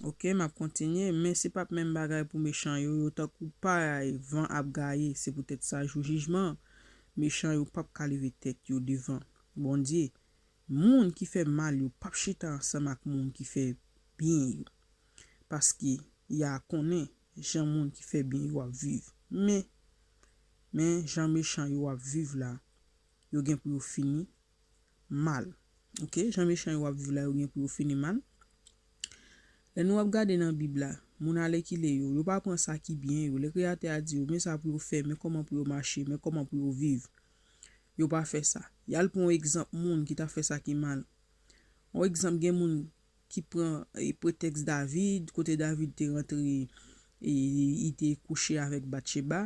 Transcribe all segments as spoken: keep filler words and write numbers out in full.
Ok, m ap kontinye, men se p ap menm bagay pou mechan yo, yo tankou pay van ap gaye, se poutèt sa jou jijman, mechan yo p ap ka leve tèt yo devan Bondye. Moun ki fè mal yo p ap chita ansanm ak moun ki fè byen yo, paske y a konnen jan moun ki fè byen yo ap viv. Men, men jan mechan yo ap viv la, yo gen pou yo fini mal. Ok, jan mechan yo ap viv la, yo gen pou yo fini mal. Lè nou ap gade nan Bib la, moun alèkile yo, yo pa pran sa ki byen yo. Lè Kreyatè a di yo, men sa pou yo fè, men kòman pou yo mache, men kòman pou yo viv, yo pa fè sa. Y al pran yon egzanp moun ki ta fè sa ki mal. Yon egzanp, gen moun ki pran e, pretèks David, kote David te rantre, e, li te kouche avèk Batcheba,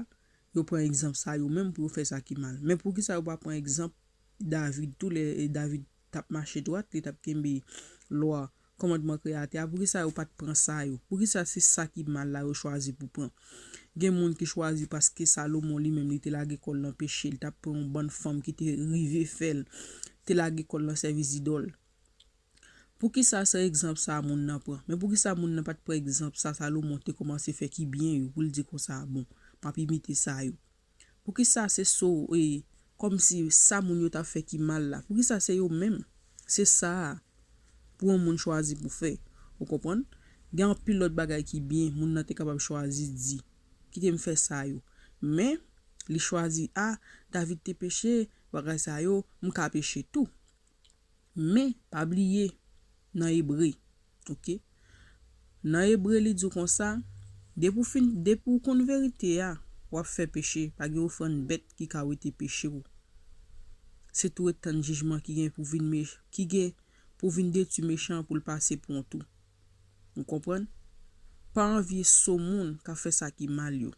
yo pran egzanp sa yo menm pou yo fè sa ki mal. Men poukisa yo pa pran egzanp David tou lè e, David t ap mache dwat, li t ap kenbe lwa, kòmandman Kreyatè a, poukisa yo pa t pran sa yo? Poukisa se sa ki mal la yo chwazi pou pran? Gen moun ki chwazi paske Salomon li menm li te lage kò l nan peche, li t ap pran yon bann fanm ki te rive fè l te lage kò l nan sèvis zidòl. Poukisa se egzanp sa a moun nan pran? Men poukisa moun nan pa t pran egzanp sa Salomon te kòmanse fè ki byen yo, pou l di konsa, bon, m ap imite sa yo? Poukisa se so e kòmsi sa moun yo t ap fè ki mal la? Poukisa se yo menm? Se sa a pou yon moun chwazi pou fè. Ou konprann? Gen anpil lòt bagay ki byen moun nan te kapab chwazi di, kite m fè sa yo. Men, li chwazi, a, David te peche, bagay sa yo, m ka peche tou. Men, pa bliye, nan Ebre, ok? Nan Ebre, li di w konsa, depi w fin, depi w konn verite a, w ap fè peche, pa gen ofrann bèt ki ka wete peche w. Se tou ret tann jijman ki gen pou vin mech-, ki gen pou vin detwi mechan an pou l pase pran w tou. Ou konprann? Pa anvye so moun k ap fè sa ki mal yo.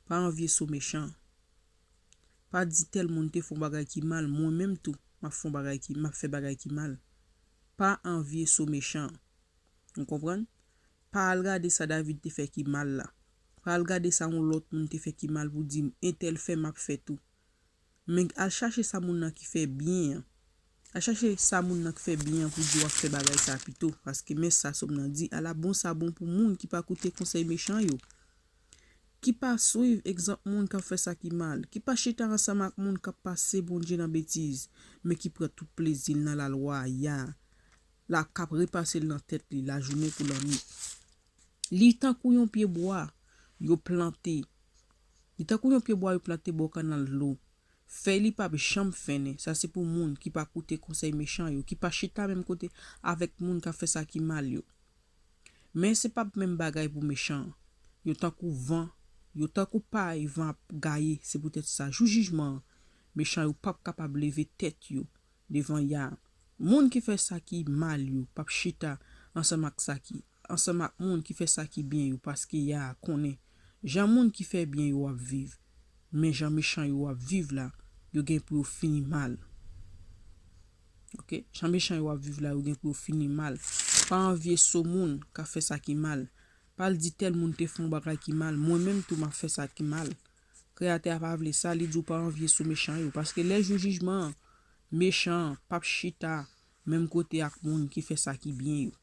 Pa anvye so mechan an. Pa di tèl moun te fè yon bagay ki mal, mwen menm tou, m ap fè yon bagay ki, m ap fè bagay ki mal. Pa anvye so mechan an. Ou konprann? Pa al gade sa David te fè ki mal la. Pa al gade sa yon lòt moun te fè ki mal pou di, entèl fè, m ap fè tou. Men al chache sa moun nan ki fè byen an. Al chache sa moun nan ki fè byen an pou di w ap fè bagay sa pito. Paske men sa sòm nan di, ala bon sa bon pou moun ki pa koute konsèy mechan yo, ki pa swiv egzanp moun k ap fè sa ki mal, ki pa chita ansanm ak moun k ap pase Bondye nan betiz, men ki pran tout plezi l nan lalwa a, ya, la k ap repase l nan tèt li lajounen kou lannwit. Li tankou yon pye bwa yo plante. Li tankou yon pye bwa yo plante bò kannal dlo. Fèy li p ap janm fennen. Sa se pou moun ki pa koute konsèy mechan yo, ki pa chita menm kote avèk moun k ap fè sa ki mal yo. Men se p ap menm bagay pou mechan an. Yo tankou van, yo tankou pay van ap gaye, se poutèt sa, jou jijman an, mechan yo p ap kapab leve tèt yo devan Ya. Moun ki fè sa ki mal yo p ap chita ansanm ak sa ki, ansanm ak moun ki fè sa ki byen yo, paske Ya konnen jan moun ki fè byen yo ap viv. Men jan mechan yo ap viv la, yo gen pou yo fini mal. Ok? Jan mechan yo ap viv la, yo gen pou yo fini mal. Pa anvye so moun k ap fè sa ki mal. Pa al di tèl moun te fè yon bagay ki mal, mwen menm tou m ap fè sa ki mal. Kreyatè a pa vle sa, li di w pa anvye so mechan yo. Paske lè jou jijman an, mechan an p ap chita menm kote ak moun ki fè sa ki byen yo.